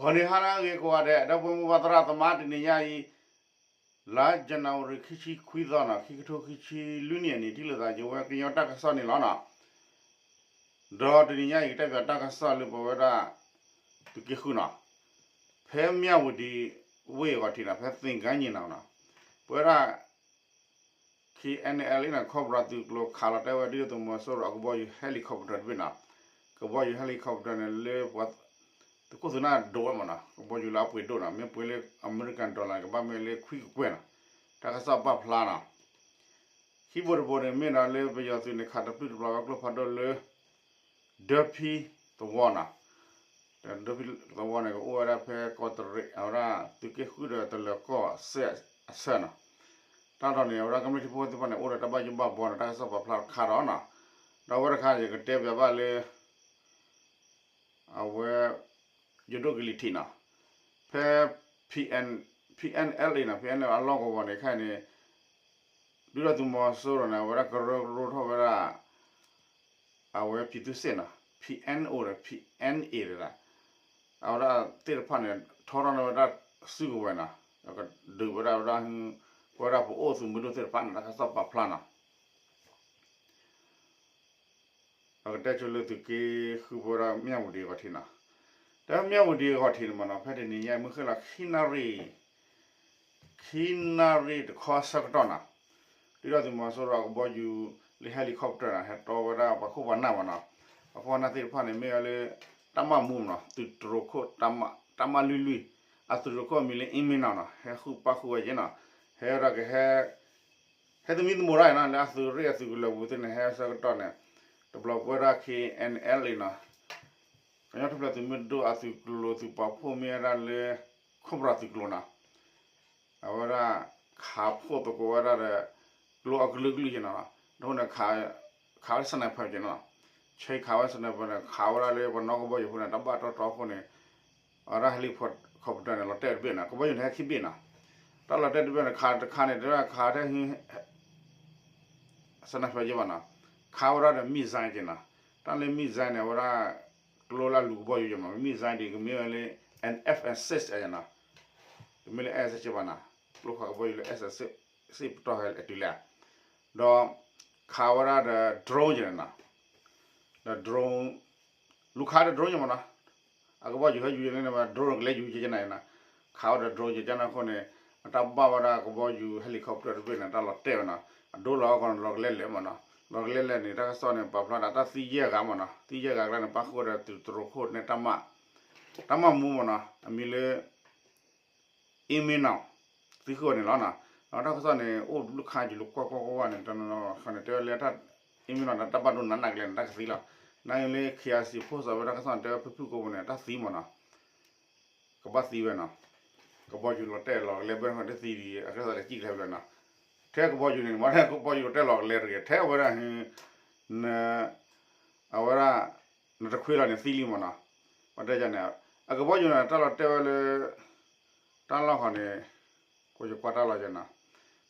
ဂီၤနံၤဟါလၢအဂ့ၤကိးဂၤဒဲး ဒီပုၢ်ဝဲၢ်မိၢ်ပၢ်သရၣ်သမါ တနံၤညါအံၤ လါ January ခံဆံခွံသီနီၤ ခံကထိခံဆံလွံၢ်နံၣ်အနံၤ ထံၣ်လိာ်သးက့ၤဝဲကညီတၢ်ကစီၣ်န့ၣ်လီၤနီၤ. ဒီးတနံၤညါအံၤ ကတဲဘၣ်တၢ်ကစီၣ်လၢပဝဲဒၣ် သုးက့ဃုနီၤ, ဖဲမၠၣ်ဝတံၤဝ့ၢ်အဂီၢ်ထံးနီၤ ဖဲသ့ၣ်ကါညံၣ်နီၤနီၤ, ပဝဲဒၣ် K N L A နီၤ Cobra သုးကျိၤခးလီၤတဲာ်ဝဲဒုၣ်ဒါသုးမီၤစိရိၤအကဘီယူၤ helicopter တဘ့ၣ်နီၤ, ကဘီယူၤ helicopter န့ၣ်လၢပှၤ သုးခိၣ်သုးနၢ်ဒိးဝဲမးနီၤ, ကဘီယူၤလၢအပှ့ၤဒိၣ်နီၤ, မ့ၢ်ပှ့ၤလၢအမဲရကၤ dollar န့ၣ် ကဘၣ်မ့ၢ်လၢခွံကကွဲၢ်နီၤ, တၢ်ကစီၣ်ပာ်ဖျါနီၤ. ခံဘိတဘိန့ၣ် မ့ၢ်ဒီးလၢပယီၤသုးန့ၣ် ခးတပျုၢ်တပျီၤဝဲကျိဖးဒိၣ်လၢ ဒၢဖံသဝီနီၤ, ဒၢဖံသဝီန့ၣ် ကအိၣ်ဝဲဒၣ်ဖဲကီးတရံး အဝဲဒၣ်သုးက့ဃုဒီးတလၢၤကီၢ်စဲၣ်အဆၢနီၤ. တၢ်ဒီးန့ၣ် အဝဲဒၣ်ကမျၢၢ်ထံဖိသ့ၣ်တဖၣ်န့ၣ် အိၣ်ဒီးတၢ်ဘၣ်ယိၣ်ဘၣ်ဘှီနီၤ, တၢ်ကစီၣ်ပာ်ဖျါတခါဒီးနီၤ. ဒီးအဝဲတခါ ယကတဲပၠးဘၣ်လၢ အဝဲ ယဒိၣ်ကလံၤထံးနီၤ, ဖဲ P N P N L A နီၤ, P N L A အလီၢ်ကဝီၤန့ၣ် ခဲအံၤန့ၣ် ဒုၣ်ဒါသုးမီၤစိရိၤန့ၣ် အဝဲဒၣ်ကရၢကရိထီၣ်ဝဲဒၣ် အဝဲပြည်သူ့စစ်နီၤ, P N O ဒီး P N A ဒီး အဝဲဒၣ်သ့ၣ်တဖၣ်န့ၣ် ထီထီၣ်န့ၢ်ဝဲဒၣ်စုကဝဲၤနီၤ, ဒီးကဒုးဝဲဒၣ်ဝဲဒၣ် ပဝဲဒၣ်ပအိၣ်သုးမုၢ်ဒိၣ်သ့ၣ်တဖၣ်န့ၣ် တၢ်ကစီၣ်ပာ်ဖျါနီၤ. ဒီးကတဲဆိလၢသုးက့ဃု ပဝဲဒၣ်မၠၣ်ဝတံၤအဂီၢ်ထံးနီၤ, ဒီးမၠၣ်ဝတံၤအဂီၢ်ထံးန့ၣ်မးနီၤ, ဖဲတနံၤညါမုၢ်ဃ့ၢ်လီၤခံနၣ်ရံၣ် ခံနၣ်ရံၣ်တခီဆၢကတီၢ်နီၤ, ဒုၣ်ဒါသုးမီၤစိရိၤအကဘီယူၤလၢ helicopter နီၤ ဟဲတီဝဲဒၣ်ပှၤခိၣ်ပှၤနၢ်မးနီၤ, ပှၤခိၣ်ပှၤနၢ်သ့ၣ်တဖၣ်န့ၣ် မ့ၢ်ဝဲလၢ တပ်မမှူးနီၤ, သုးတရူးခိၣ် တပ်မ လွံၢ်လွံၢ်, အသုးတရူးခိၣ်အမံၤလၢ အ့မ့ၢ်နီၤနီၤ, ဟဲဃုပာ်ဃုာ်ဝဲက့ၤနီၤ, ဟဲဒီးကဟဲ ဟဲသမံသမိးတၢ်အံၤနီၤ, လၢအသုးရ့ၣ်အသုးကလၢၤပူၤသ့ၣ်န့ၣ် ဟဲဆၢကတီၢ်န့ၣ် တဘျီပဝဲဒၣ် K N L A နီၤ, ကညီထူၣ်ဖျဲးသုးမုၢ်ဒိၣ်အသုးကျိၤသုးပာ်ဖှိၣ်မ့ၢ်ဝဲဒၣ်လၢ ခိၣ်ဘြၤသုးကျိၤနီၤ, အဝဲဒၣ် ခးဖှိၣ်သကိးဝဲဒၣ်ဒီး ကျိအကလုာ်ကလုာ်က့ၤနီၤ, တဃိန့ၣ် ခးဝဲ sniper က့ၤနီၤ, ဆဲးခးဝဲ sniper န့ၣ် ခးဝဲဒၣ်လၢပှၤနီၣ်ကဘီယူၤဖိန့ၣ် တၢ်ဘၣ်တီတီအဃိန့ၣ် အဝဲဒၣ် helicopter န့ၣ် လီၤတဲာ်တဘ့ၣ်နီၤ, ကဘီယူၤန့ၣ် ဟဲခံဘ့ၣ်နီၤ, တၢ်လီၤတဲာ်တဘ့ၣ်န့ၣ် ခးတခါန့ၣ် တဲဝဲခးထဲ sniper က့ၤဘၣ်နီၤ, ခးဝဲဒၣ်ဒီး missile က့ၤနီၤ, တၢ်လၢ missile န့ၣ် အဝဲဒၣ် ကျိလၢအလူၤကဘီယူၤယဲမး, missile ဒ်ကမ့ၢ်ဝဲလၢ F sixteen နီၤ, တမ့ၢ်လၢ F sixteen ဘၣ်နီၤ, ကျိခးကဘီယူၤလၢ F sixteen ပတီၢ်ဟဲတုၤလဲၣ်, ဒီး ခးဝဲဒၣ်ဒီး drone ယဲနီၤ, ဒီး drone လူၤခးဒီး drone ယဲမးနီၤ, အကဘီယူၤဟဲယူၤယဲန့ၣ် drone ကလဲၤယူၤယဲကနၤယဲနီၤ, ခးဝဲဒီး drone ယဲကနၤအဃိန့ၣ် အတၢ်ဘၣ်ဝဲဒၣ်ကဘီယူၤ helicopter တဘ့ၣ်န့ၣ် တၢ်လီၤတဲာ်ဝဲနီၤ, အဒိလီၤအဂီၢ်န့ၣ် လီၤကလဲလဲၣ်မးနီၤ, လီၤကလဲလဲၣ်န့ၣ် တၢ်ကစီၣ်န့ၣ် ပာ်ဖျါဒၣ်တၢ်သံယဲၢ်ဂၤမးနီၤ, သံယဲၢ်ဂၤကျါန့ၣ် ပၣ်ဃုာ်ဝဲဒီးသုးတရူးခိၣ်န့ၣ် တပ်မ တပ်မမှူးမးနီၤ, အမံၤလၢ အ့မ့ၢ်နီၤ, သံဃုာ်ဝဲန့ၣ်လီၤနီၤ, ဒီးတၢ်ကစီၣ်န့ၣ် အိၣ်ဘျုးခါယံာ်လၢကွၢ်ကွၢ်ကွၢ်ကွၢ်န့ၣ် တနီၤနီၤဃီန့ၣ် တဲဝဲလၢ အ့မ့ၢ်နီၤ တၢ်ဘၣ်ဒိနးနးကလဲာ်န့ၣ် တၢ်ကသံလီၤ, နာ်က့လၢ K I C ဖိစီၤဝဲတၢ်ကစီၣ်န့ၣ် တဲဝဲဖုၣ်ဖုၣ်ကိာ်ပူၤန့ၣ် တၢ်သံမးနီၤ, ကဘၣ်သံဝဲနီၤ, ကဘီယူၤလီၤတဲာ်လီၤကလဲဘၣ်ဃီတသံဒံး အကဲသိးလၢစံၣ်ကလဲဘျီနီၤ, ထဲကဘီယူၤန့ၣ် မ့ၢ်ထဲကဘီယူၤလီၤတဲာ်လီၤကလဲတဂ့ၤ ထဲအဝဲဒၣ် န အဝဲဒၣ် နတခွ့လီၤန့ၣ်သံလံမးနီၤ, ပှၤတဲယၤန့ၣ် အကဘီယူၤန့ၣ် တၢ်လီၤတဲာ်ဝဲလၢ တၢ်လီၢ်ဃီန့ၣ် ကိးယကွၢ်တၢ်လီၢ်ယဲနီၤ,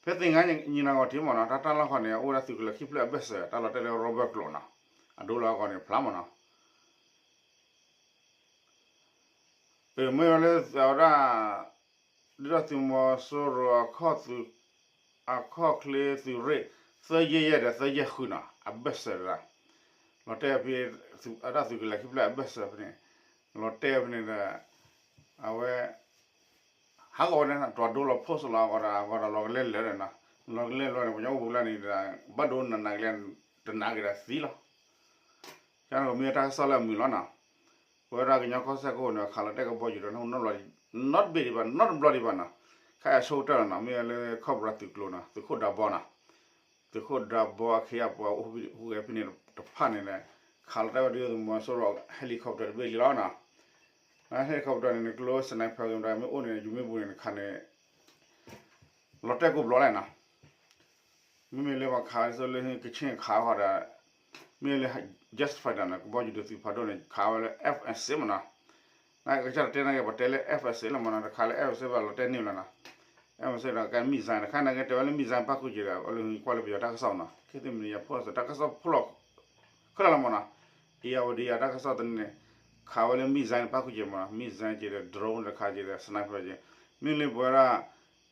ဖဲသ့ၣ်ငါနံၤနၤဂီၤထံးမးနီၤ တၢ်တၢ်လီၢ်ဃီန့ၣ် အိၣ်ဝဲဒၣ်သုးကလၢၤခံဖျၢၣ်အဘၢၣ်စၢၤ တၢ်လီၤတဲာ်လၢ rubber ကျိာ်နီၤ, အဒိလီၤအဂီၢ်န့ၣ်ဖျါမးနီၤ မ့ၢ်ဝဲလၢအဝဲဒၣ် ဒုၣ်ဒါသုးမီၤစိရိၤ အခီၣ်ချ့သုးရ့ၣ် သၢယဲၢ်ယဲၢ်ဒီးသၢယဲၢ်ဃုနီၤ အဘၢၣ်စၢၤတဒၣ်, လီၤတဲာ်ဖဲ အတၢ်သုးကလၢၤခံဖျၢၣ်အဘၢၣ်စၢၤဖဲန့ၣ်, လီၤတဲာ်ဖဲန့ၣ်ဒီး အဝဲ ဟးဂီၤဝဲန့ၣ် တွၤဒိလီၤဖိးစိလီၤအဂီၢ်ဒီး အဂီၢ်ဒီးလီၤကလဲလၢာ်ဒီးနီၤ, လီၤကလဲလၢာ်န့ၣ် ပှၤကညီအိၣ်ဘူးလၢန့ၣ်ဒီး ဘၣ်ဒိနးနးကလဲ တနးက့ၤဒီးသံလီၤ ကန့ၣ်ကမ့ၢ်တၢ်ကစီၣ်လၢအမုာ်လီၤနီၤ, ပဝဲဒၣ်ကညီကီၢ်စဲၣ်ကအိၣ်န့ၣ် ခးလီၤတဲာ်ကဘီယူၤဒီး နီတဘ့ၣ်ဒံးဘၣ် နီတဘျီဒံးဘၣ်နီၤ, ခါအဆိကတၢၢ်လီၤနီၤ မ့ၢ်ဝဲလၢ Cobra သုးကျိၤနီၤ သုးခိၣ်ဒးဘီနီၤ, သုးခိၣ်ဒးဘီအခ့အပှၤအိၣ်ဟူးဂဲၤဖဲန့ၣ်တဖၣ်န့ၣ်ဒီး ခးလီၤတဲာ်ဝဲဒုၣ်ဒါသုးမီၤစိရိၤ helicopter တဘ့ၣ်လံလီၤနီၤ, ဟဲ helicopter န့ၣ် နကျိ sniper ဂ့ၤမတၤမ့ၢ်အိၣ်န့ၣ် ယူၤမ့ၢ်ပူၤန့ၣ် နခးန့ၣ် လီၤတဲာ်ကိးဘျီလဲၣ်နီၤ မ့မ့ၢ်လၢပှၤခးလၢလၢ ကဆ့ၣ်ခးဃီဒီး မ့ၢ်လၢ jet fighter န့ၣ် ကဘီယူၤဒုးသုးဖးဒိၣ်န့ၣ် ခးဝဲလၢ F sixteen မနီၤ, နကစၢ်တတဲနာ်က့ ပတဲလၢ F sixteen လီၤမနီၤ တခးလၢ F sixteen ဘၣ်လီၤတဲာ်န့ၢ်လီၤနီၤ, F sixteen ဒီးကဲ missile တခါနာ်က့တဲဝဲလၢ missile ပၣ်ဃုာ်က့ၤဒီး အလၢကွၢ်လၢပယီၤတၢ်ကစီၣ်နီၤ ခေတ်သစ်မီဒီယာ post တၢ်ကစီၣ်ဖိလီၤ ခဲလၢာ်လီၤမနီၤ, ဧရာဝတီ တၢ်ကစီၣ်တန့ၣ် ခးဝဲလၢ missile န့ၣ် ပၣ်ဃုာ်က့ၤမးနီၤ, missile က့ၤဒီး drone တခါက့ၤဒီး sniper က့ၤ, မ့ၢ်လၢပဝဲဒၣ်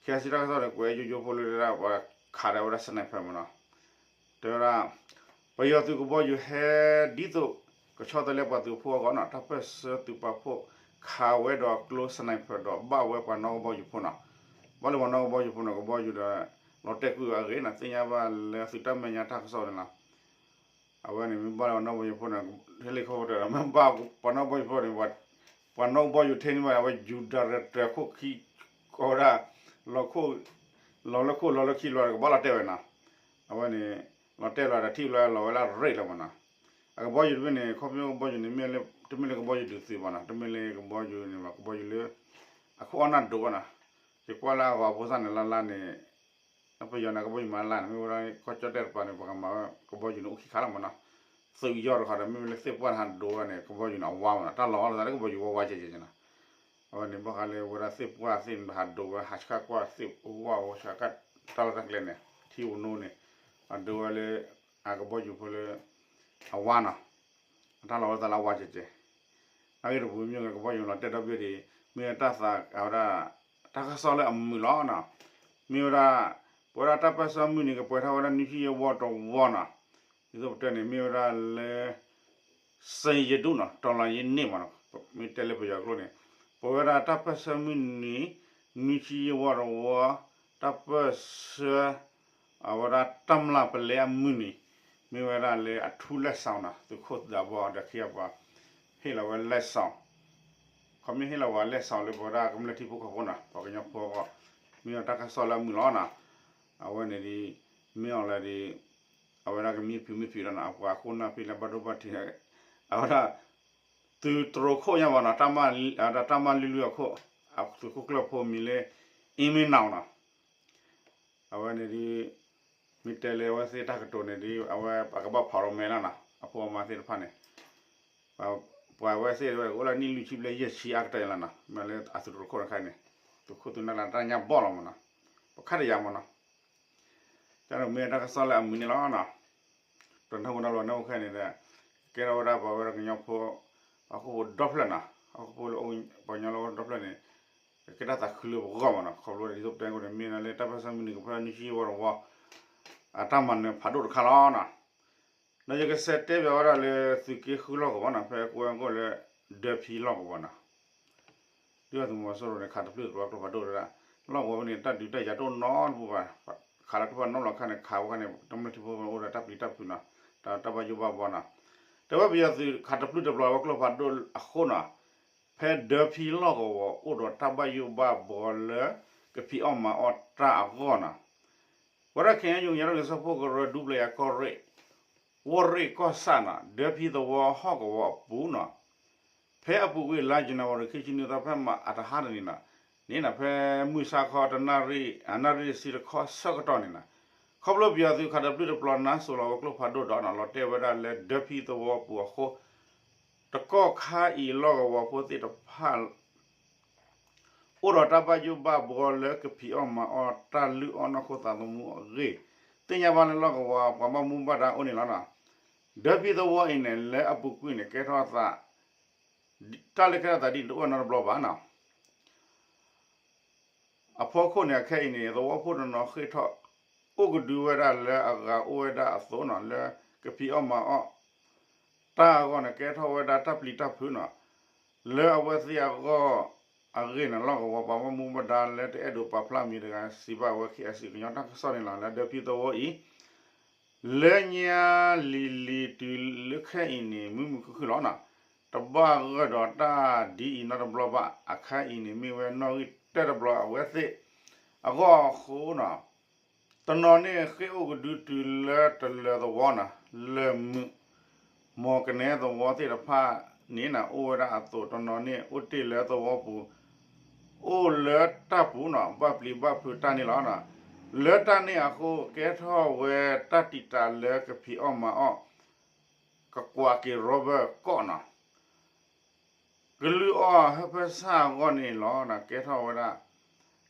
ခဲစံတၢ်ကစီၣ်န့ၣ် ကွဲးယိယိဖိလၢဒၣ် ပှၤခးဒီးဝဲဒၣ် sniper မးနီၤ, တဲဝဲဒၣ် ပယီၤသုးကဘီယူၤဟဲဒ်သိး ကဆီတလဲပှၤသုးဖိအဂီၢ်နီၤ, တၢ်ပၢၢ်ဆၢသုးပာ်ဖှိၣ် ခးဝဲဒီးကျိ sniper ဒီး ဘၣ်ဝဲပှၤနီၣ်ကဘီယူၤဖိနီၤ, ဘၣ်လၢပှၤနီၣ်ကဘီယူၤဖိန့ၣ် ကဘီယူၤဒီး လီၤတဲာ်ကွံာ်အဂ့ၢ်နီၤ, သ့ၣ်ညါဘၣ်လၢသုးတၢ်မဲာ်ညါတၢ်ကစီၣ်န့ၣ်လီၤ. အဝဲန့ၣ်မ့ၢ်ဘၣ်လၢပှၤနီၣ်ကဘီယူၤဖိန့ၣ် helicopter ဒီး မ့ၢ်ဘၣ်ပှၤနီၣ်ကဘီယူၤဖိန့ၣ် ပှၤနီၣ်ကဘီယူၤထဲန့ၣ်ဘၣ် အဝဲယူၤ director ခိၣ်ခံ ကိးဝဲဒၣ် လီၤခိၣ် လီၤလၢခိၣ်လီၤလၢခံလီၤ ကဘၣ်လီၤတဲာ်ဝဲနီၤ, အဝဲန့ၣ် လီၤတဲာ်လီၤဒီးထံၣ်လီၤလီၤဝဲလၢ rate လီၤမးနီၤ, အကဘီယူၤတဘ့ၣ်န့ၣ် ခီဖျိကဘီယူၤန့ၣ် မ့ၢ်လၢ တမ့ၢ်လၢကဘီယူၤဒုးသုးဘၣ်နီၤ, တမ့ၢ်လၢကဘီယူၤန့ၣ်ဘၣ် ကဘီယူၤလၢ အခိၣ်အနၢ်ဒိၣ်ဘၣ်နီၤ, ယကွၢ်လၢအဂီၤအဖိစၢ်န့ၣ် လါလါန့ၣ် ပယီၤန့ၣ် ကဘီယူၤမၤလါန့ၣ် မ့ၢ်ဝဲဒၣ်ကီၢ်ကၠီၣ်တဲၣ်တပၤန့ၣ် ပှၤကမၤဝဲကဘီယူၤန့ၣ်အိၣ်ခံခါလီၤမးနီၤ, သုးယီၢ်တခီဒီး မ့ၢ်ဝဲလၢသ့ၣ်ပှၢ်န့ၣ်ဟးဒိဝဲန့ၣ် ကဘီယူၤန့ၣ်အဝါမးနီၤ, တၢ်လီၤအီၣ်လီၤသးလၢကဘီယူၤဝါဝါကဲကဲကဲနီၤ, အဝဲန့ၣ်ဘၣ်ဃးလၢဝဲဒၣ်သ့ၣ်ပှၢ်သ့ၣ်န့ၣ် ဟးဒိဝဲ ဟးဆှၣ်ကွၢ်သ့ၣ်ဝါဝဲဆှၣ်ကၢ်တၢ်လီၢ်တၢ်ကျဲန့ၣ် ထံဧိၤနိန့ၣ် အဒိဝဲလၢ အကဘီယူၤဖိလၢ အဝါနီၤ, အတၢ်လီၤဝဲသးလၢအဝါကဲကဲ နာ်ဂ့ၢ်တပူၤမ့ၢ်ကဘီယူၤလီၤတဲာ်ဒီဘ့ၣ်ဒံး မ့ၢ်တၢ်သးဝဲဒၣ် တၢ်ကစီၣ်လၢအမုာ်လီၤနီၤ, မ့ၢ်ဝဲဒၣ် ပဝဲဒၣ်တၢ်ပၢၢ်ဆၢမုၢ်နံၤကပှဲၤထီၣ်ဝဲဒၣ်နွံဆံယဲၢ်ဝီတဝီနီၤ, ဒ်သိးပတဲန့ၣ် မ့ၢ်ဝဲဒၣ်လၢ စ့ယဒူၣ်နီၤ တီၤလၤယ့န့ၣ်မးနီၤ, မ့ၢ်တဲလၢပယီၤကျိာ်န့ၣ် ပဝဲဒၣ်တၢ်ပၢၢ်ဆၢမုၢ်နံၤ နွံဆံယဲၢ်ဝီတဝီ တၢ်ပၢၢ်ဆၢ အဝဲဒၣ်တၢ်မျၢ်ပလဲအမုၢ်နံၤ မ့ၢ်ဝဲဒၣ်လၢအထူလၢ်စီၤနီၤ သုးခိၣ်သးဘီဒီးခံဂၤပှၤ ဟ့ၣ်လီၤဝဲလၢ်စီၤ ခီမ့ၢ်ဟ့ၣ်လီၤဝဲလၢ်စီၤလၢပဝဲဒၣ်ကမျၢၢ်ထံဖိကီၢ်ဖိနီၤ ပှၤကညီဖိအဂီၢ် မ့ၢ်ဝဲတၢ်ကစီၣ်လၢအမုာ်လီၤနီၤ, အဝဲန့ၣ်ဒ် မ့ၢ်အီၤလၢဒ် အဝဲဒၣ်ကမံဖုးမံဖုးလီၤနီၤ အပှၤခိၣ်နၢ်ဖံးလၢဘၣ်ဒိဘၣ်ထံး အဝဲဒၣ် သုးတရိးခိၣ်ညါဘၣ်နီၤ တၢ်မၤလုၢ်လုၢ်အခိၣ် အသုးခိၣ်ကျၢၢ်ဖိမံၤလၢ အ့မ့ၢ်နၢ်နီၤ အဝဲန့ၣ်ဒ် မ့ၢ်တဲလၢအဝဲသ့ၣ်တၢ်ကတိၤန့ၣ်ဒ် အဝဲပှၤကဘၣ်ဖးရိၤမဲလီၤနီၤ အဖိအမါသ့ၣ်တဖၣ်န့ၣ် ပှၤဝဲသ့ၣ်တဖၣ်အိၣ်လၢနံၣ်လွံၢ်ဆံဘျဲၣ်ယဲၢ်ဆံအါကတၢၢ်လီၤနီၤ မ့ၢ်လၢအသုးတရိးခိၣ်တခါန့ၣ် သုးခိၣ်သုးနၢ်လၢတၢ်ညၣ်ဘီၣ်လီၤမးနီၤ ပခါတယၤမးနီၤ တၢ်မ့ၢ်တၢ်ကစီၣ်လၢအမုာ်န့ၣ်လီၤနီၤ တနီၤဖိနီၤလီၤနီၤခဲန့ၣ်ဒီး ကဲထီၣ်ဝဲဒၣ်ပှၤဝဲဒၣ်ကညီဖိ ဟီၣ်ခိၣ်ဖိဒီဖျၢၣ်နီၤ ဟီၣ်ခိၣ်ဖိလၢအိၣ်ပှၤကညီလၢအိၣ်ဒီဖျၢၣ်န့ၣ် ကကဲတၢ်သးခုလၢပဂီၢ်မးနီၤ ခီဖျိဒ်သိးပတဲကီးန့ၣ် မ့ၢ်ဒၣ်လၢတၢ်ပၢၢ်ဆၢမုၢ်နံၤကပှဲၤနွံဆံဝီတဝီ အတၢ်မၤနၢၤဖးဒိၣ်တခါလီၤနီၤ ဒီးယကစးတဲဘၣ်ဝဲဒၣ်လၢသုးက့ဃုလီၢ်ကဝီၤနီၤ ဖဲကွဲကီၢ်လၢ ဒၢဖံလီၢ်ကဝီၤနီၤ ဒုၣ်ဒါသုးမီၤစိရိၤန့ၣ် ခးတပျုၢ်တပျီၤကျိဖးဒိၣ်ဝဲဒၣ် လီၢ်ကဝီၤဖဲန့ၣ် တၢ်ဒုးတၢ်ယၤတအိၣ်နီတပူၤဘၣ် ခးလၢကျိဖးဒိၣ်နီတဘျီခါန့ၣ် ခးဝဲခါန့ၣ် တၢ်မုၢ်လၢ်ထံဖိကီၢ်ဖိအိၣ်ဒီးတၢ်ပျံၤတၢ်ဖုးနီၤ တၢ်ဘၣ်ယိၣ်ဘၣ်ဘှီနီၤ တဲဝဲပယီၤသုးခးတပျုၢ်တပျီၤဝဲကျိဖးဒိၣ်အဃိနီၤ ဖဲဒၢဖံလီၢ်ကဝီၤအိၣ်ဒီးတၢ်ဘၣ်ယိၣ်ဘၣ်ဘှီလၢ ကဖံးအီၣ်မၤအီၣ်တၢ်အဂီၢ်နီၤ ဝဲဒၣ် ခဲအံၤ ကညီဒီကလုာ်စၢဖှိၣ်ကရၢဒူပျဲၢ်ယၤကီၢ်ရ့ၣ် ဝီၢ်ရ့ၣ်ကီၢ်ဆၣ်နီၤ ဒၢဖံသဝီဟီၣ်ကဝီၤအပူၤနီၤ ဖဲအပူၤကွံာ်လါယနူၤအါရံၤ ခံဆံနွံသီ ဖဲမဟါတဟါတနံၤနီၤ န့ၣ်နီၤ ဖဲမုၢ်ဆါခီတနၣ်ရံၣ် နၣ်ရံၣ်တဆံတခီဆၢကတီၢ်န့ၣ်နီၤ ခီဖျိပယီၤသုးခးတပျုၢ်တပျီၤနါစိၤလီၤဝဲကျိဖးဒိၣ်ဒီးနီၤ လီၤတဲာ်ဝဲဒၣ်လၢဒၢဖံသဝီပူၤအဃိ တကီၢ်ခါအံၤလီၢ်ကဝီၤဖိသ့ၣ်တဖၣ် အိၣ်ဒီးတၢ်ဘၣ်ယိၣ်ဘၣ်ဘှီလၢကဖံးအီၣ်မၤအီၣ်တၢ်လုၢ်အီၣ်နီၢ်ခိသးသမူအဂ့ၢ် သ့ၣ်ညါဘၣ်လၢလီၢ်ကဝီၤပှၤဘၣ်မူဘၣ်ဒါအိၣ်န့ၣ်လီၤနီၤ. ဒၢဖံသဝီအံၤန့ၣ် လၢအပူၤကွံာ်န့ၣ် ကဲထီၣ်သး တၢ်လၢကဲထီၣ်သးဒ်န့ၣ်တအိၣ်နီတဘျီဘၣ်နီၤ. အဖီခိၣ်န့ၣ် အခဲအံၤန့ၣ် သဝီဖိတနီၤဃ့ၢ်ထီၣ် အိၣ်ကဒုဝဲဒၣ်လၢအဂၤအိၣ်ဝဲဒၣ်အသိးနီၤ လၢကဖံးအီၣ်မၤအီၣ် တၢ်အဂီၢ်န့ၣ် ကဲထီၣ်ဝဲဒၣ်တၢ်ပျံၤတၢ်ဖုးနီၤ လၢအဝဲသ့ၣ်အဂီၢ်အဂ့ၢ်န့ၣ် လီၢ်ကဝီၤပှၤဘၣ်မူဘၣ်ဒါလၢတအဲၣ်ဒိးပာ်ဖျါမံၤတဂၤစံးဘၣ်ဝဲ ခ့အစံး ကညီတၢ်ကစီၣ်န့ၣ်လီၤ. လၢဒၢဖံသဝီအံၤ လၢညါလံၤလံၤတုၤလၢခဲအံၤန့ၣ် မုာ်မုာ်ခုၣ်ခုၣ်လီၤနီၤ. တဘၣ်ဂၢၢ်ဒီးတၢ်ဒ်အံၤနီတဘျီဘၣ်. အခါအံၤန့ၣ် မ့ၢ်ဝဲနီၣ်ဂံၢ်တၢၢ်တဘျီအဝဲသ့ၣ်အဂီၢ်အဃိနီၤ တနီၤန့ၣ်ဃ့ၢ်အိၣ်ကဒုတုၤလၢတလၢၤသဝီနီၤ လၢၢ်မုာ် မီၢ်ကနဲသဝီသ့ၣ်တဖၣ်န့ၣ်နီၤ အိၣ်ဝဲဒၣ်အသိး တနီၤန့ၣ်အိၣ်တ့ၢ်လၢသဝီပူၤ အိၣ်လၢတၢ်ပူၤနီၤ ဘၣ်ပျံၤဘၣ်ဖုးတၢ်န့ၣ်လီၤ. လၢတၢ်န့ၣ်အဃိ ကဲထီၣ်ဝဲတၢ်တံာ်တာ်လၢကဖံးအီၣ်မၤအီၣ် ကကွၢ်က့ၤ rubber ကီးနီၤ ကလုၢ်အီၣ်ဟၢဖၢဆၣ်အဂီၢ်န့ၣ်လီၤ. ကဲထီၣ်ဝဲဒၣ်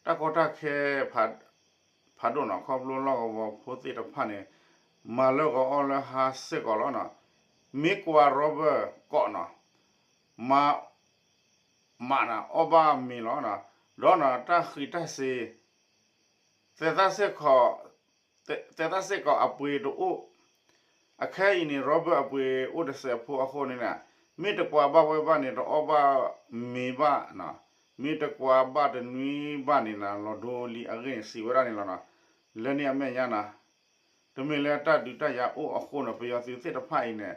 တၢ်ကီတၢ်ခဲ ဖးဒိၣ်နီၤ ခီဖျိလီၢ်ကဝီၤဖိသ့ၣ်တဖၣ်န့ၣ် မၤလၢဂီၤအီၣ်လၢဟါစ့ၢ်ကီးလီၤနီၤ. မ့ၢ်ကွၢ် rubber ကီးနီၤ မၤ မးန့ၣ် အီၣ်ဘၣ်မ့ၤလီၤ. ဒီးန့ၣ် တၢ်ဃံးတၢ်စ့ၤ သဲးသၣ်စ့ၢ်ကီး သဲးသၣ်စ့ၢ်ကီးအပှ့ၤတအိၣ်, အခဲအံၤန့ၣ် Robert အပှ့ၤအိၣ်တစဲးဖိအဃိန့ၣ် မ့ၢ်တကွၢ်ဘၣ်ဝဲဘၣ်န့ၣ် တအီၣ်ဘၣ်မ့ၤဘၣ်, မ့ၢ်တကွၢ်ဘၣ်တနွံဘၣ်န့ၣ်န့ၣ် လီၤဒိလံအဂ့ၢ်န့ၣ် စံးဝဲဒၣ်န့ၣ်လီၤ. လၢန့ၣ်အမဲာ်ညါန့ၣ် တမ့ၢ်လၢတၢ်ဒုးတၢ်ယၤအိၣ်အဃိန့ၣ် ပယီၤသုးသ့ၣ်တဖၣ်အံၤန့ၣ်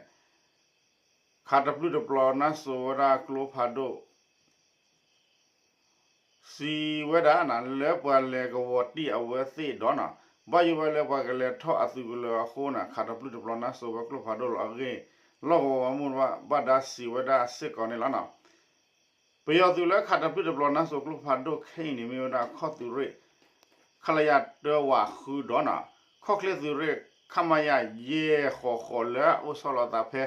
ခးတပျုၢ်တပျီၤနါစိၤဝဲဒၣ်ကျိဖးဒိၣ် စံးဝဲဒၣ်န့ၣ် လၢပှၤလဲၤကဝီၤတံၢ်အဝဲသ့ၣ်ဒီးန့ၣ် ဘၣ်ယိၣ်ဝဲလၢပှၤကလဲၤထီၣ်အသုးကလၢၤအဃိန့ၣ် ခးတပျုၢ်တပျီၤနါစိၤဝဲကျိဖးဒိၣ်လီၤအဂ့ၢ် လီၢ်ကဝီၤပှၤမူဒါဘၣ်ဒါစံးဝဲဒၣ်စ့ၢ်ကီးန့ၣ်လီၤ. ပယီၤသုးလၢခးတပျုၢ်တပျီၤနါစိၤကျိဖးဒိၣ်ခဲအံၤန့ၣ် မ့ၢ်ဝဲဒၣ်ခီၣ်သုးရ့ၣ် ခလရ တၢဝးဃုဒီးန့ၣ် ခီၣ်ချ့သုးရ့ၣ် ခမရ ယဲၢ်ဃိးဃိး လၢအအိၣ်ဆီလီၤသးဖဲ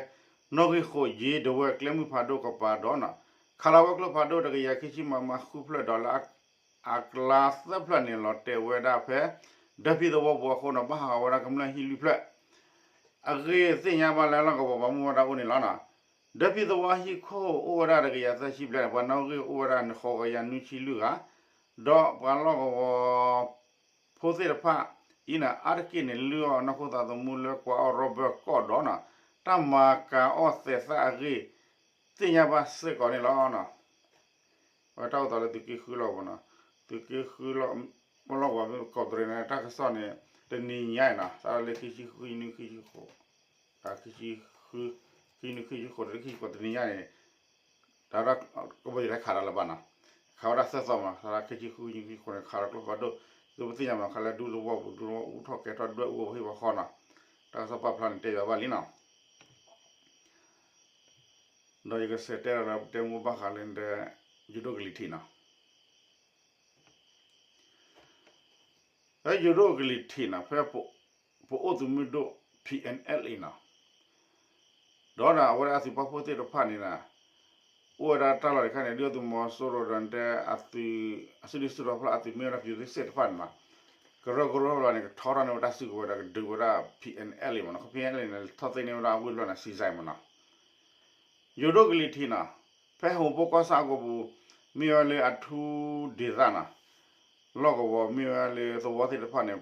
နီၣ်ဂံၢ်ဃိး ယ့ဒဝဲၢ်ကျဲမုၢ်ဖးဒိၣ်ကပၤဒီးန့ၣ် ခးလီၤဝဲကျိဖးဒိၣ်တကယၤခံဆံ မမ ဃုဖျၢၣ်ဒီးလၢ အကျါသၢဖျၢၣ်န့ၣ် လီၤတဲာ်ဝဲဒၣ်ဖဲ ဒၢဖံသဝီပူၤအဃိန့ၣ် ဘၣ်ဟးဂီၤဝဲဒၣ်ကမျၢၢ်ဟံၣ်လွံၢ်ဖျၢၣ် အဂ့ၢ်သ့ၣ်ညါဘၣ်လၢလီၢ်ကဝီၤပှၤမူဒါအိၣ်န့ၣ်လီၤ. ဒၢဖံသဝီဟံၣ်ခိၣ်အိၣ်ဝဲဒၣ်တကယၤသၢဆံဘျဲၣ်န့ၣ် ပှၤနီၣ်ဂံၢ်အိၣ်ဝဲဒၣ်န့ၣ် ဃိးကယၤနွံဆံလွံၢ်ဂၤ ဒီးပှၤလီၢ်ကဝီၤ ဖိသ့ၣ်တဖၣ်အံၤန့ၣ် အါတက့ၢ်န့ၣ် လုၢ်အီၣ်နီၢ်ခိသးသမူလၢကွၢ်အီၣ် Robert ကီၢ်ဒီးန့ၣ် တၢ်မၤကၤအီၣ်သဲးသၣ်အဂ့ၢ် သ့ၣ်ညါဘၣ်စ့ၢ်ကီးန့ၣ်လီၤ. အဝဲတၢ်အိၣ်သးလၢသုးက့ဃုလီၢ်ကဝီၤန့ၣ် သုးက့ဃုလီၢ်ကဝီၤ ကီးတရံးန့ၣ် တၢ်ကစီၣ်န့ၣ် တနံၤညါအံၤန့ၣ် စးထီၣ်လၢခံဆံဃု ခံဆံဃု ခံဆံဃု ခံဆံဃု ခံဆံဃိး တနံၤညါန့ၣ် တၢ်ကဘီယူၤတခးတၢ်လၢၤဘၣ်န့ၣ် ခးဝဲဒၣ်သၢသီမး စးထီၣ်ခံဆံဃု ခံဆံဃိးန့ၣ် ခးလီၤကျိဖးဒိၣ် ဒ်ပသ့ၣ်ညါမး ခးလၢဒူသဝီပူၤ ဒူသဝီအူထီၣ်ကဲထီၣ်ဒွဲၣ်အူအဟ့ၣ်ပှၤဃီန့ၣ် တၢ်ကစီၣ်ပာ်ဖျါန့ၣ်တဲယွၤဘၣ်လံန့ၣ် ဒီးယကဆဲးတဲဒီးလၢပတဲမူဘၣ်ဃးလၢ ယိၤဒိၣ်ကလံၤထံးန့ၣ် ဖဲယိၤဒိၣ်ကလံၤထံးန့ၣ် ဖဲ ပအိၣ်သုးမုၢ်ဒိၣ် PNLA န့ၣ် ဒီးန့ၣ် အဝဲဒၣ်အသုးပာ်ဖှိၣ်သ့ၣ်တဖၣ်န့ၣ် အိၣ်ဝဲဒၣ်တၢ်လီၢ်တခါန့ၣ် ဒုၣ်ဒါသုးမီၤစိရိၤဒီးတဲ အသုး အစုဒုၣ်စုတီၤဖျါအသုးမ့ၢ်ဝဲဒၣ် ပြည်သူ့စစ် တဖၣ်န့ၣ် ကရၢကရိလီၤန့ၣ် ကထီထီၣ်န့ၢ်ဝဲတၢ်စုကဝဲၤဒီးကဒုးဝဲဒၣ် PNLA မ့ၢ်န့ၣ် ခီ PNLA န့ၣ် ထီၣ်သ့န့ၢ်ဝဲဒၣ်အဝ့ၢ်လီၢ်န့ၣ် စံးစဲးမ့ၢ်န့ၣ် ယိၤဒိၣ်ကလံၤထံးန့ၣ် ဖဲဟီၣ်ခိၣ်ဖိကီၢ်ဆၣ်အကီၢ်ပူၤ မ့ၢ်ဝဲလၢအထူဒ့သၣ်န့ၣ် လီၢ်ကဝီၤမ့ၢ်ဝဲလၢသဝီသ့ၣ်တဖၣ်န့ၣ်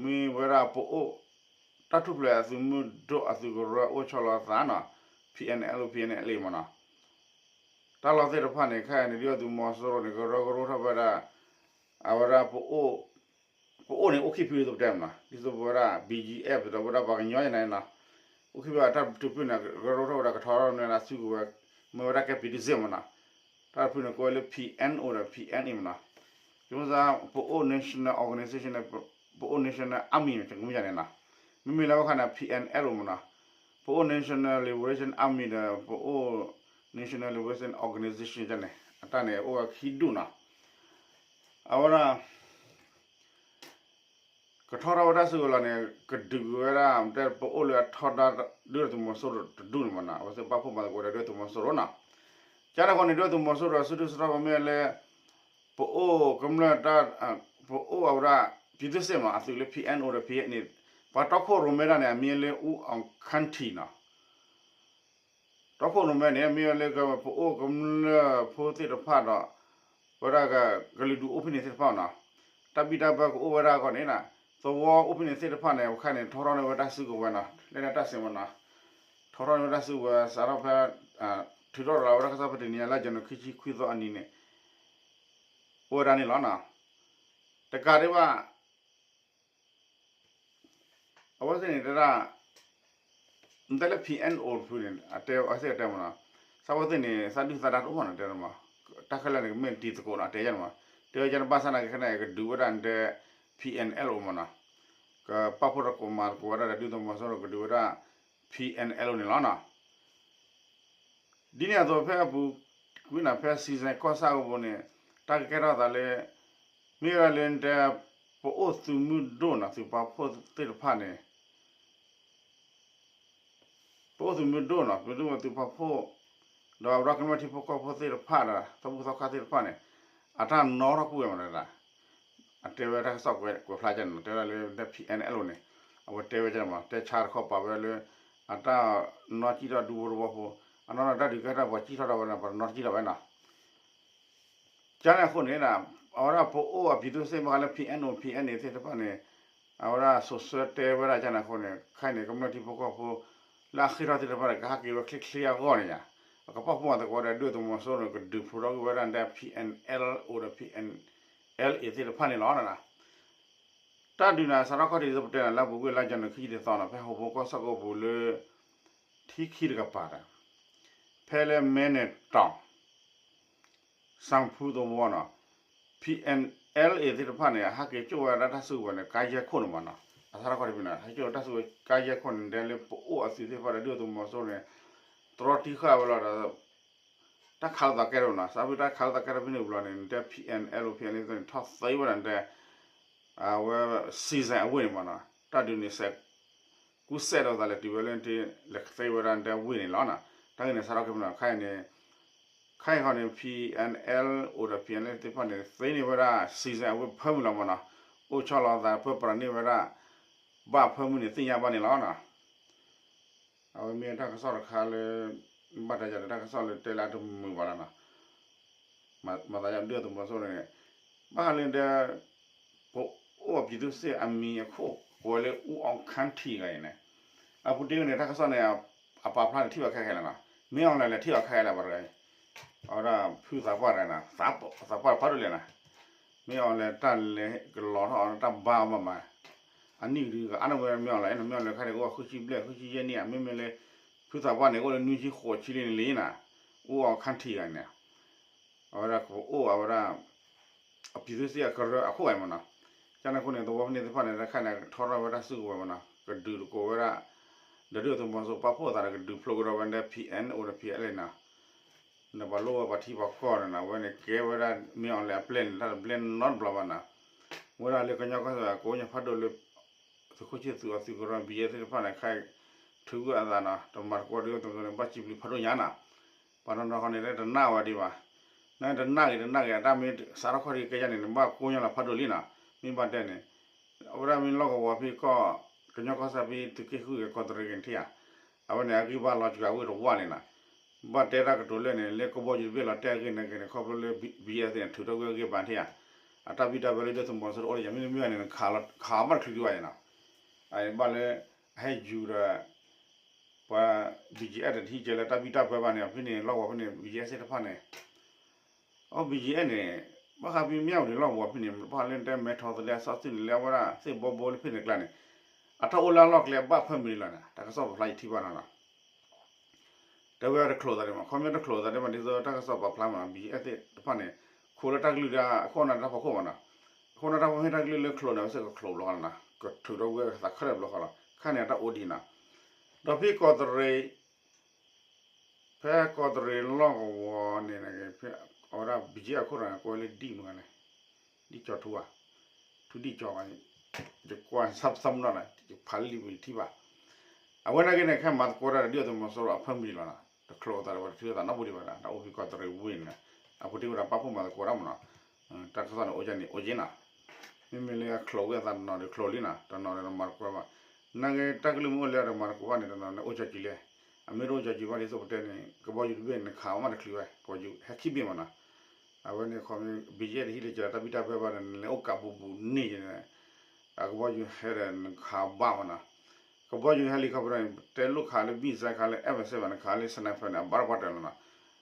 မ့ၢ်ဝဲဒၣ်ပအိၣ် တၢ်ထူၣ်ဖျဲးအသုးမုၢ်ဒိၣ်အသုးကရၢအိၣ်ဆီလီၤသးန့ၣ် PNLO PNLA မ့ၢ်န့ၣ် တၢ်လီၢ်သ့ၣ်တဖၣ်န့ၣ် ခဲအံၤန့ၣ် ဒုၣ်ဒါသုးမီၤစိရိၤန့ၣ် ကရၢကရိထီၣ်ဝဲဒၣ် အဝဲဒၣ် ပအိၣ်န့ၣ် အိၣ်ခံဖုဒ်သိးပတဲမ့ၢ်န့ၣ် ဒ်သိးပဝဲဒၣ် BGF ဒီးဝဲဒၣ်ပှၤကညီယဲၢ်န့ၣ်န့ၣ် အိၣ်ခံဖုအတၢ်တပူၤန့ၣ် ကရၢကရိထီၣ်ဝဲဒၣ်ကထီထီၣ်န့ၢ်ဝဲဒၣ်စုကဝဲၤ မ့ၢ်ဝဲဒၣ်ကဲ ပြည်သူ့စစ် မ့ၢ်န့ၣ် တၢ်တဖုန့ၣ် ကိးဝဲလၢ PNO ဒီး PNA မ့ၢ်န့ၣ် ယိၤဒိၣ် ပအိၣ် National Organization န့ၣ် ပအိၣ် National Army မ့ၢ်န့ၣ် မ့မ့ၢ်လၢဝဲခါန့ၣ် PNLO မ့ၢ်န့ၣ် ပအိၣ် National Liberation Army ဒီး ပအိၣ် National Liberation Organization န့ၣ် အတၢ်န့ၣ် အိၣ်ဝဲခံဒူၣ်န့ၣ် အဝဲဒၣ် ကထီထီၣ်ဝဲဒၣ်စုကဝဲၤလီၤန့ၣ် ကဒုးဝဲဒၣ် တဲပအိၣ်လၢအထီဒါ ဒုၣ်ဒါသုးမီၤစိရိၤတဒူၣ်န့ၣ်မ့ၢ်န့ၣ် အဝဲသ့ၣ်ပာ်ဖှိၣ်မၤသကိးဒီးဒုၣ်ဒါသုးမီၤစိရိၤန့ၣ် ကန့ၣ်အဃိန့ၣ် ဒုၣ်ဒါသုးမီၤစိရိၤစုဒုၣ်စုတီၤ ပမ့ၢ်လၢ ပအိၣ်ကမျၢၢ်တၢ် ပအိၣ်အဝဲဒၣ် ပြည်သူ့စစ် မ့ၢ်န့ၣ် အသုးလၢ PNO ဒီး PNA န့ၣ် ပှၤတီခိၣ်ရိၣ်မဲတၢ်န့ၣ် အမံၤလၢ အူအီၣ်ခၣ်ထံး န့ၣ် တီခိၣ်ရိၣ်မဲန့ၣ် မ့ၢ်ဝဲလၢပအိၣ်ကမျၢၢ်ဖိသ့ၣ်တဖၣ်ဒီး ဝဲဒၣ်ကလုာ်ဒူၣ်အိၣ်ဖဲန့ၣ်သ့ၣ်တဖၣ်န့ၣ် တၢ်ဘံၣ်တၢ်ဘၢကအိၣ်ဝဲဒၣ်အဂီၢ်န့ၣ် သဝီအိၣ်ဖဲန့ၣ်သ့ၣ်တဖၣ်န့ၣ် ပခါန့ၣ် ထီထီၣ်န့ၢ်ဝဲတၢ်စုကဝဲၤန့ၣ် လၢန့ၣ်တၢ်စံးမ့ၢ်န့ၣ် ထီထီၣ်န့ၢ်ဝဲတၢ်စုကဝဲၤ စးထီၣ်ဖဲ ထုးထီၣ်ရၤလီၤဝဲဒၣ်ကစီၣ်ဖဲတနံၤညါလါယနူၤခံဆံခွံသီအနံၤန့ၣ် အိၣ်ဝဲဒၣ်န့ၣ်လီၤ. တကးဒံးဘၣ် အဝဲသ့ၣ်န့ၣ်တဲဒၣ် နတဲလၢ PNO တဖုန့ၣ် အတဲအဝဲသ့ၣ်တဲမ့ၢ်န့ၣ် စးဝဲသ့ၣ်န့ၣ် သးဒုၣ်သးဒါတအိၣ်ဘၣ်န့ၣ် တဲမ့ၢ် တၢ်ခဲလၢာ်န့ၣ် ကမ့ၢ်တံၤသကိးန့ၣ် တဲယဲန့ၣ်မ့ၢ် တဲဝဲယဲန့ၣ် ဘၣ်ဆၣ်သနာ်က့ခဲန့ၣ် ကဒုးဝဲဒၣ်နတဲ PNLO မ့ၢ်န့ၣ် ကပာ်ဖှိၣ်သကိးမၤသကိးဝဲဒၣ်ဒီးဒုၣ်ဒါသုးမီၤစိရိၤကဒုးဝဲဒၣ် PNLO န့ၣ်လီၤန့ၣ် ဒ်န့ၣ်အသိးဖဲအပူၤကွံာ်န့ၣ် ဖဲစံးစဲးကီၢ်ဆၣ်အပူၤန့ၣ် တၢ်ကကဲထီၣ်သးလၢ မ့ၢ်ဝဲလၢနတဲ ပအိၣ်သုးမုၢ်ဒိၣ်န့ၣ် သုးပာ်ဖှိၣ်သ့ၣ်တဖၣ်န့ၣ် ပအိၣ်သုးမုၢ်ဒိၣ်န့ၣ် ပဒုၣ်ဝဲသုးပာ်ဖှိၣ် ဒီးအဝဲဒၣ်ကမျၢၢ်ထံဖိကီၢ်ဖိသ့ၣ်တဖၣ်ဒီး သီဘူၣ်သီခါသ့ၣ်တဖၣ်န့ၣ် အတၢ်နီထီၣ်ကွံာ်ဝဲမ့ၢ်န့ၣ် အတဲဝဲတၢ်ကစီၣ်ကွဲးဖျါကန့ၣ် တဲဝဲဒၣ်လၢ PNLO န့ၣ် အဝဲတဲဝဲကန့ၣ်မ့ၢ် တဲဆါတခီပာ်ဝဲလၢ အတၢ်နီၢ်ကံၣ်ထီၣ်ဒူဖိတဝီဖိ အနီၢ်နီၢ်တၢ်ဒုးကဲထီၣ်ပှၤစံၣ်ထီၣ်ဒီးဝဲန့ၣ် ပှၤတနီၤတစံၣ်ထီၣ်ဝဲနီၤ. ကန့ၣ်အဃိန့ၣ် အဝဲဒၣ်ပအိၣ်အပြည်သူ့စစ်ဘၣ်ဃးလၢ P N O P N A သ့ၣ်တဖၣ်န့ၣ် အဝဲဒၣ်စိာ်ဆှၢတဲဝဲဒၣ်ကန့ၣ်အဃိန့ၣ် ခဲအံၤန့ၣ် ကမျၢၢ်ထံဖိကီၢ်ဖိ လၢအဃ့ၢ်ထီၣ်သ့ၣ်တဖၣ်န့ၣ် ကဟးက့ၤဝဲချ့ချ့အဂီၢ်န့ၣ်ယါ အကပာ်ဖှိၣ်မၤသကိးဒီးဒုၣ်ဒါသုးမီၤစိရိၤန့ၣ် ကဒုးဖျိးထီၣ်ကွံာ်ဝဲဒၣ်ဒဲ P N L O ဒီး P N L A သ့ၣ်တဖၣ်န့ၣ်လီၤ. တၢ်ဒုးန့ၣ် စးထီၣ်ခီၣ်ထံးဒ်သိးပတဲန့ၣ် လၢအပူၤကွံာ်လါယနူၤခံဆံတသီန့ၣ် ဖဲဟီၣ်ခိၣ်ကီၢ်စဲၣ်ကီၢ်ပူၤလၢ ထံခံတကပၤဒီး ဖဲလၢမဲၢ်နဲၣ်တီၤ စၣ်ဖူသဝီနီၤ P N L A သ့ၣ်တဖၣ်န့ၣ် အဟးက့ၤကၠိၣ်ဝဲဒၣ်တၢ်စုကဝဲၤန့ၣ် ကါယဲၢ်ခိၣ်န့ၣ်မးနီၤ. အစးထီၣ်ခီၣ်ထံးဖဲန့ၣ် ဟဲကၠိၣ်ဝဲတၢ်စုကဝဲၤ ကါယဲၢ်ခိၣ်န့ၣ် တဲလၢပအိၣ်အသုးသ့ၣ်တဖၣ်ဒီးဒုၣ်ဒါသုးမီၤစိရိၤန့ၣ် တြီတံၢ်ဃာ်ဝဲလီၤဒီး တၢ်ခးလိာ်သးကဲထီၣ်နီၤ. စးဖဲတၢ်ခးလိာ်သးကဲထီၣ်ဖဲန့ၣ်ဘျီန့ၣ် နတဲ P N L O P N A န့ၣ် ထီၣ်သ့ဝဲဒၣ်နတဲ အဝဲ season အဝ့ၢ်န့ၣ်မးနီၤ. တၢ်ဒုးန့ၣ်စဲး ကူစဲးဒီးသးလဲၤတုၤဝဲလၢနတဲ လဲၤသ့ဝဲဒၣ်နတဲဝ့ၢ်န့ၣ်လီၤနီၤ. တၢ်ဂ့ၢ်န့ၣ် စးထီၣ်ကဲဖဲန့ၣ် ခဲအံၤန့ၣ် ခဲအံၤခီန့ၣ် P N L O ဒီး P N L A သ့ၣ်တဖၣ်န့ၣ် သ့န့ၢ်ဝဲဒၣ် season အဝ့ၢ်ဖၢမုၢ်လီၤမးနီၤ. အိၣ်ဆီလီၤသး ပၢပြးန့ၢ်ဝဲဒၣ် ဘၣ်ဖၢမုၢ်န့ၣ် သ့ၣ်ညါဘၣ်န့ၣ်လီၤနီၤ. အဝဲမ့ၢ်တၢ်ကစီၣ်တခါလၢ ဘၣ်တဲယၤဒီးတၢ်ကစီၣ်လၢတဲလၢအတမုာ်ဘၣ်လီၤနီၤ. မၤသးဒုၣ်ဒါသုးမီၤစိရိၤန့ၣ် ဘၣ်ဃးလၢဒဲ ပအိၣ်အပြည်သူ့စစ်အမံၤအခိၣ် ကိးဝဲလၢ ဦးအောင်ခမ်းထံး ဂၤအံၤန့ၣ် အပူၤတ့ၢ်ဝဲန့ၣ် တၢ်ကစီၣ်န့ၣ် အပာ်ဖျါန့ၣ် ထံၣ်ဘၣ်ခဲခဲလၢာ်နီၤ. မ့ၢ်အီၤလဲၣ်လဲၣ် ထံၣ်ဘၣ်ခဲခဲလၢာ် ပှၤတဂၤအံၤ အဝဲဒၣ်ဖုသးပှၢ်တဂၤနီၤ သးပှၢ်ဖးဒိၣ်လဲၣ်နီၤ. မ့ၢ်အီၤလဲၣ် တၢ်လဲၤကလီၤထီၣ်အီၤ တၢ်ဘါအီၤမးမး အနံၣ်ကဒုကအါန့ၢ်ဝဲမ့ၢ်အီၤလဲၣ် မ့ၢ်အီၤလဲၣ် ခဲန့ၣ် ကအိၣ်ဃုဆံဘျဲၣ် ဃုဆံယဲၢ်နံၣ်ဧါ မ့မ့ၢ်လၢ ဖုသးပှၢ်န့ၣ် ကအိၣ်လၢနွံဆံဃိးဆံလံန့ၣ်လံနီၤ. ဦးအောင်ခမ်းထံး ဂၤန့ၣ် အဝဲဒၣ်ကအိၣ်အဝဲဒၣ် အပြည်သူ့စစ်အကရၢအခိၣ်ဂၤမးနီၤ. ကန့ၣ်အဃိန့ၣ် သဝီဖဲန့ၣ်သ့ၣ်တဖၣ်န့ၣ် တခါန့ၣ် ထီထီၣ်ဝဲဒၣ်စုကဝဲၤမးနီၤ ကဒုးတကိးဝဲဒၣ် ဒီးဒုၣ်ဒါသုးမီၤစိရိၤပာ်ဖှိၣ်သးဒီး ကဒုးဖျိးကဒီးဝဲဒၣ် P N O ဒီး P N L A နီၤ. နပှၤလိၣ်ဝဲပှၤထံပှၤကီၢ်န့ၣ်နီၤ အဝဲန့ၣ်ကဲဝဲဒၣ် မ့ၢ်အီၤလဲၣ်အပျဲၢ်န့ၣ် တၢ်တဘျဲၣ်နီတဘျီဘၣ်နီၤ. ဝဲဒၣ်လၢကညီကီၢ်စဲၣ် ကိးညါဖးဒိၣ်လၢ သုးခိၣ်ဆံၣ်သူးအသုးကရၢ ဘံယဲၢ်သ့ၣ်တဖၣ်န့ၣ် ခဲအံၤ ထုးကွံာ်အသးနီၤ တမၤသကိးဒုၣ်ဒါသုးမီၤစိရိၤန့ၣ် ဘၣ်စံးဘျုးဖးဒိၣ်ညါနီၤ. ပှၤတနီၤဃီန့ၣ် တနာ်ဝဲဒံးဘၣ်. နတနာ်ဂ့ၤတနာ်ဂ့ၤ အတၢ်မ့ၢ်စးထီၣ်ခီၣ်ထံးကဲယါန့ၣ် နဘၣ်ကိးညါလီၤဖးဒိၣ်လံနီၤ. မ့ၢ်ဘၣ်တဲန့ၣ် အဝဲဒၣ်မ့ၢ်လီၢ်ကဝီၤဖဲကီၢ် ကညီကီၢ်စဲၣ်ဖဲသုးက့ဃုကီးတရံးက့ၤထံဧါ. အဝဲန့ၣ် အဂံၢ်ဘါလီၤစှၤဝဲတဝၢ်န့ၣ်နီၤ. ဘၣ်တဲတၢ်ကတိၤလၢန့ၣ် လၢကဘီယူၤတဘ့ၣ်လီၤတဲာ်အဂ့ၢ်န့ၣ်ဂ့ၤန့ၣ် ခီဖျိလၢ ဘံယဲၢ်သ့ၣ်န့ၣ် ထုးထီၣ်ကွံာ်အဂံၢ်ဘါထံဧါ. အတၢ်ဘံၣ်တၢ်ဘၢလၢဒုၣ်ဒါသုးမီၤစိရိၤအိၣ်ဒီးယၤ မ့တမ့ၢ်န့ၣ် နခးဘၣ်တချုးဒံးဘၣ်ယါနီၤ. အဘၣ်လၢ အဟဲယူၤဒီး ပှၤ ဘံယဲၢ်သ့ၣ်တဟံးကဲလၢတၢ်ဘံၣ်တၢ်ဘၢဘၣ်န့ၣ် ဖဲန့ၣ် လီၢ်ကဝီၤဖဲန့ၣ် ဘံယဲၢ်သ့ၣ်တဖၣ်န့ၣ် အီ ဘံယဲၢ်န့ၣ် ဘၣ်ဃးဖဲမၠၣ်ဝတံၤလီၢ်ကဝီၤဖဲန့ၣ် ဘၣ်ဃးလၢတဲမဲထီသလဲအစီဆှံန့ၣ် လၢအဝဲဒၣ်သ့ၣ်ဘီဘိလၢဖဲန့ၣ်ကျါန့ၣ် အတၢ်အိၣ်လၢအလီၢ်ကျဲဘၣ်ဖၢမုၢ်လံလီၤန့ၣ် တၢ်ကစီၣ်ပာ်ဖျါယထံၣ်ဘၣ်နီၤနီၤ တဲဝဲတချိးသးဒံးမး ခီပညီတချိးသးဒံးမး ဒ်သိးတၢ်ကစီၣ်ပာ်ဖျါမးနီၤ ဘံယဲၢ်သ့ၣ်တဖၣ်န့ၣ် ခိးလၢတၢ်ကလုၢ်ဒၣ် ခိးနၢ်တၢ်ဖီခိၣ်မးနီၤ ခိးနၢ်တၢ်ဖီခိၣ်တၢ်ကလုၢ်လၢချိးန့ၣ် အဝဲစ့ၢ်ကီးချိးဘျီလီၤနီၤ ကထုးထီၣ်ဝဲသးခရၣ်ဘျီဃီလီၤ ခါန့ၣ်အတၢ်အိၣ်ဒံးနီၤ ဒီးဖဲကီးတရံး ဖဲကီးတရံးလီၢ်ကဝီၤန့ၣ် ဖဲအဝဲဒၣ် ဘံယဲၢ် အခိၣ်တီန့ၣ် ကိးဝဲလၢဒံၣ်မနုၤလဲၣ် ဒံၣ်ကၠီၤထူဧါ ထူဒံၣ်ကၠီၤဘၣ် ယကွၢ်ဆၣ်သီမနီၤန့ၣ် ယဖးလံာ်ပူၤယထံၣ်ဘၣ် အဝဲနာ်က့န့ၣ် ခဲမၤသကိးတၢ်ဒီးဒုၣ်ဒါသုးမီၤစိရိၤအဖၢမုၢ်လံလီၤနီၤ တချိးသးဒီးပှၤတထုးအသးနီတပူၤဒံးဘၣ်ဒီး တၢ်အိၣ်ဖဲကီးတရံးဝ့ၢ်န့ၣ် အပူၤတ့ၢ်ဝဲဒၣ်ပာ်ဖှိၣ်မၤသကိးတၢ်မနီၤ တၢ်ကစီၣ်န့ၣ်အိၣ်ကန့ၣ်အိၣ်က့နီၤ မ့မ့ၢ်လၢအချိးဝဲအသးတနီၤဒီးချိးလံနီၤ တနီၤဒီးတမၤသကိးဘၣ် နာ်က့တၢ်ကလုၢ်မ့ၢ်အိၣ်လၢအတမၤသကိးဘၣ်န့ၣ် တနီၤန့ၣ်အိၣ်ကၠီၤကံၤလဲၣ် အမ့ၢ်တအိၣ်ကၠီၤကံၤဘၣ်ဒ်သိးပတဲန့ၣ် ကဘီယူၤတဘ့ၣ်န့ၣ်ခးအီၤမးတချုးဝဲ ကဘီယူၤဟဲခံဘ့ၣ်မနီၤ အဝဲန့ၣ်ခီ ဘံယဲၢ်တဟံးလၢကတၢ်ဘံၣ်တၢ်ဘၢဘၣ်ဒီး နလဲၤအိၣ်ကးဘူးဘူးန့ၢ်က့ၤန့ၣ် အကဘီယူၤဟဲဒီးနခးဘၣ်မနီၤ ကဘီယူၤဟဲလံခီဖျိန့ၣ် တဲလိၣ်ခးလၢ missile ခးလၢ F sixteen ဘၣ် နခးလၢ sniper န့ၣ် အဘၣ်တပှၢ်တၢၢ်လီၤ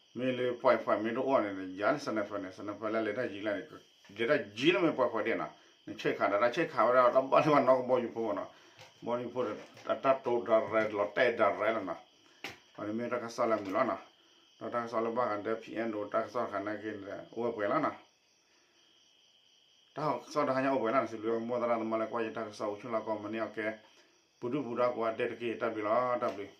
နီၤ မ့ၢ်လၢ point five မ့ၢ်တအိၣ်န့ၣ် ယၤလၢ sniper န့ၣ် sniper လၢလဲၤတၢ်ယံၤလၢန့ၣ် လဲၤတၢ်ယံၤလၢမ့ၢ် point five ဒဲးနီၤ နဆဲးခးဒီးတၢ်ဆဲးခးဝဲဒၣ်တၢ်ဘၣ်လၢဘၣ်နီၢ်ကဘီယူၤဖိမနီၤ ဘီယူၤဖိဒီး အတၢ်တိၤဒၣ်ရဲၣ်လီၤတဲာ်ဒၣ်ရဲၣ်လီၤနီၤ အန့ၣ်မ့ၢ်တၢ်ကစီၣ်လၢအမုာ်လီၤနီၤ ဒီးတၢ်ကစီၣ်လၢဘၣ်ဃးဒီး P N O တၢ်ကစီၣ်တခါနာ်က့န့ၣ် အိၣ်ဝဲပှဲၤလီၤနီၤ တၢ်ကစီၣ်တဟါညါအိၣ်ပှဲၤလီၤန့ၣ် စံးဘျုးမိၢ်သရၣ်သမါလၢကွၢ်ယတၢ်ကစီၣ်အိၣ်ဆူၣ်လီၤကီးမၤန့ၢ်အီၤကဲ ပူၤဒုၣ်ပူၤဒါကိးဂၤဒဲးတက့ၢ် တၢ်ဘျုးလီၤ တၢ်ဘျုး